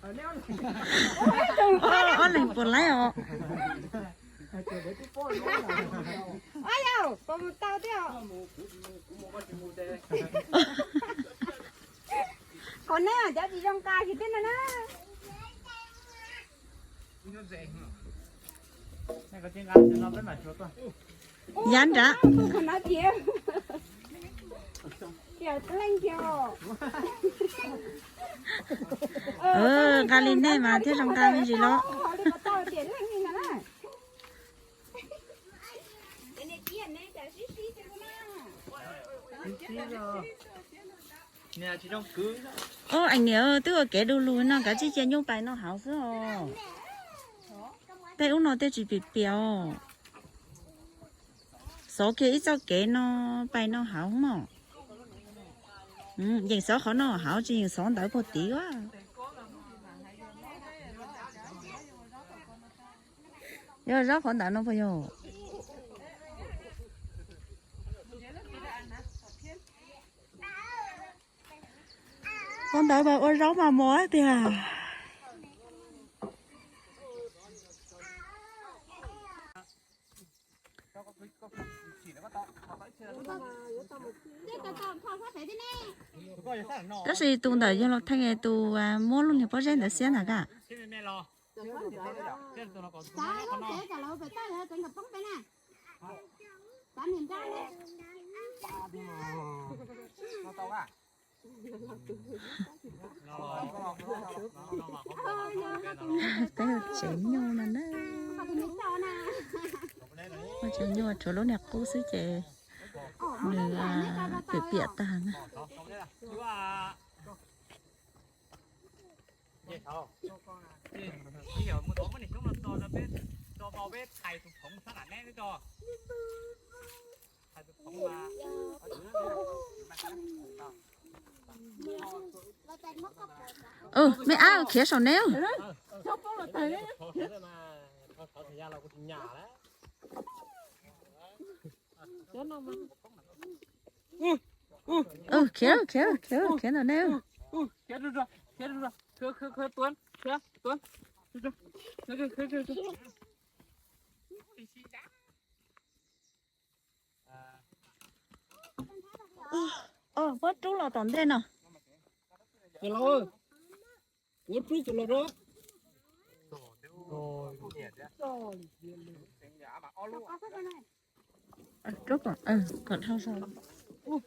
Ob leeg puas laib os? Ob yau, puas mus tau thiab? Qhov neb cov tsis zoo nqa kiag thiab no na. Yav nrad. Nqa li nej mas thiaj zoo nqa me ntsis los. Os, ees niam, twb ua kev du lug no kav tsij cia nyuj pais no hauv xwb os. Tej ub no tej tsis piam piam os. Xov kiag ib txoj kev no pais no hauv mog. Yeej xov qhov no hauv tsis yeej xov ntawd puag tid a. Yog zaub qhov ntawd no puas yog? Qhov ntawd mas ua zaub mas mos tiag. Tab sis tus ntawm yog los theej tus muab lub niag pob zeb ntawd xiab ntag ka. Peb ua tsev nyuj no na. Ua tsev nyuj tshuav lub niag qub xwb ces nws piam piam tag na. Ub, me ab khiav saum neb. Khiav, khiav, khiav, khiav ntawm neb. Muab rub los tom ntej no. Ua rub los rau. Kom dhau sau. Ua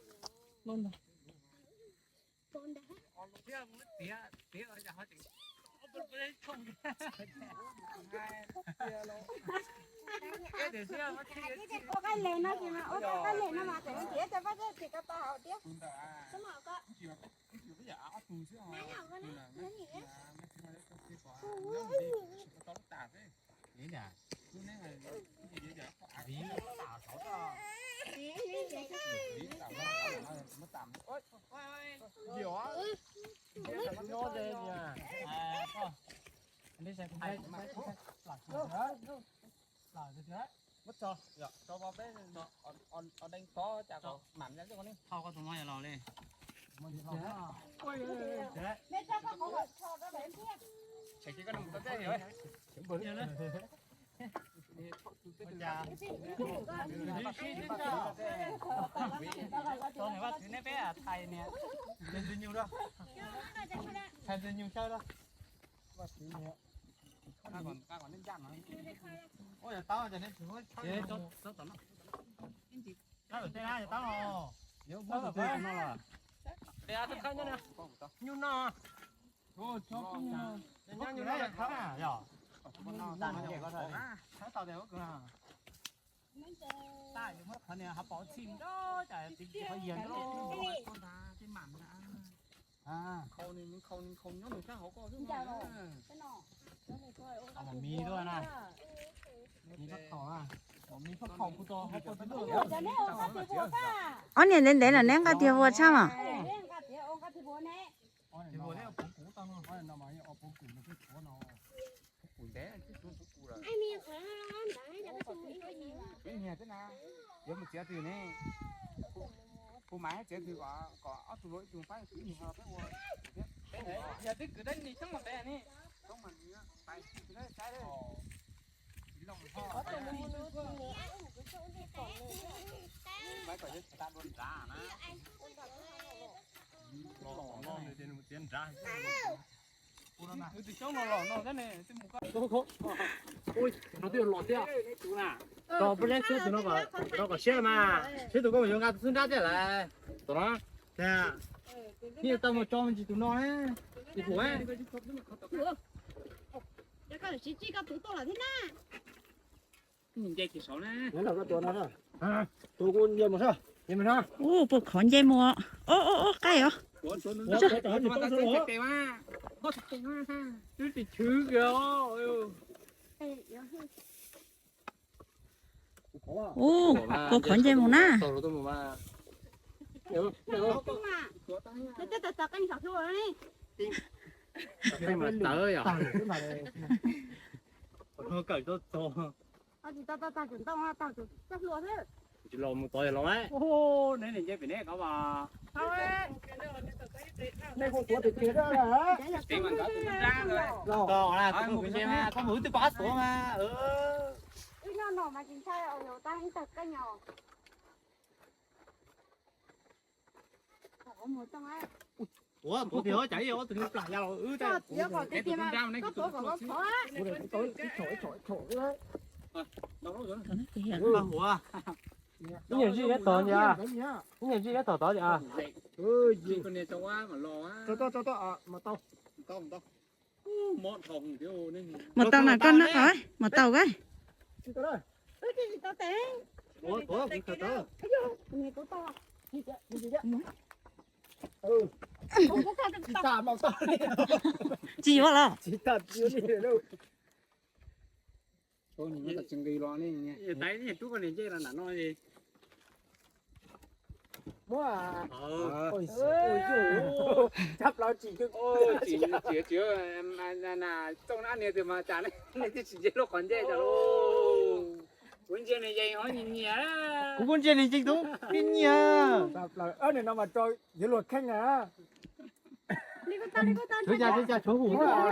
qaij les no ces mas ua qaij les no mas tseem nrhiav cov pob zeb tsis tau tau hauv thiab. Ob niag ntev ntev no neb nqa tiag vua tshaj mas. Yuav mus txiav twg ne? Kuv mam txiav twg kom ob tug luag ib tug pab kuv ib niag ho peb ua thiab. Yog twb kwv dab ni xyoob los peb ni. Tus xyoob no los no thiab ne. Tus no twb los thiab. Tos peb leb xwb tus no kom siab mas, seb tus koj mus yuav nqa tus xub nrab thiab lawm. Tus no, yeej tau mus tso me ntsis tus no ne. Tus tus, koj siv tsis koj tus tuaj lawm thiab na. Nce tsis saud na. Tus kuv nce mus sab, nce mus sab. Ub, puas khov nce mus. Ob ob ob, qaij os. Twb tsis chwv kiag. Ub, puas khov nce mus na. Tawv yom. Kawm tau txog. Tsis los mus tod los mas. Neb niam nce pem neb ko mas. Neb kuj tuav tiag tiag. Koj mus twb pom qab tuav mas. Ua, tuav tiag cas ib ob tug niag plam ya los wb. Ib nyuag zij ib tog ntag, ib nyuag zij ib tog tod ntag. Mus tau na koj na, mus tau kawg. Tsis yuav los. Txoj niag twg mas cas nej twb tsis nce luaj qhov nce cas lauj. Kuv ntsia nws yees ho nyias nyias. Kuv kuj ntsia nws yees tub nyias nyias. Nws no mas rau yuav luag kheej na. Tshuav cas tshuav cas tshuav hum.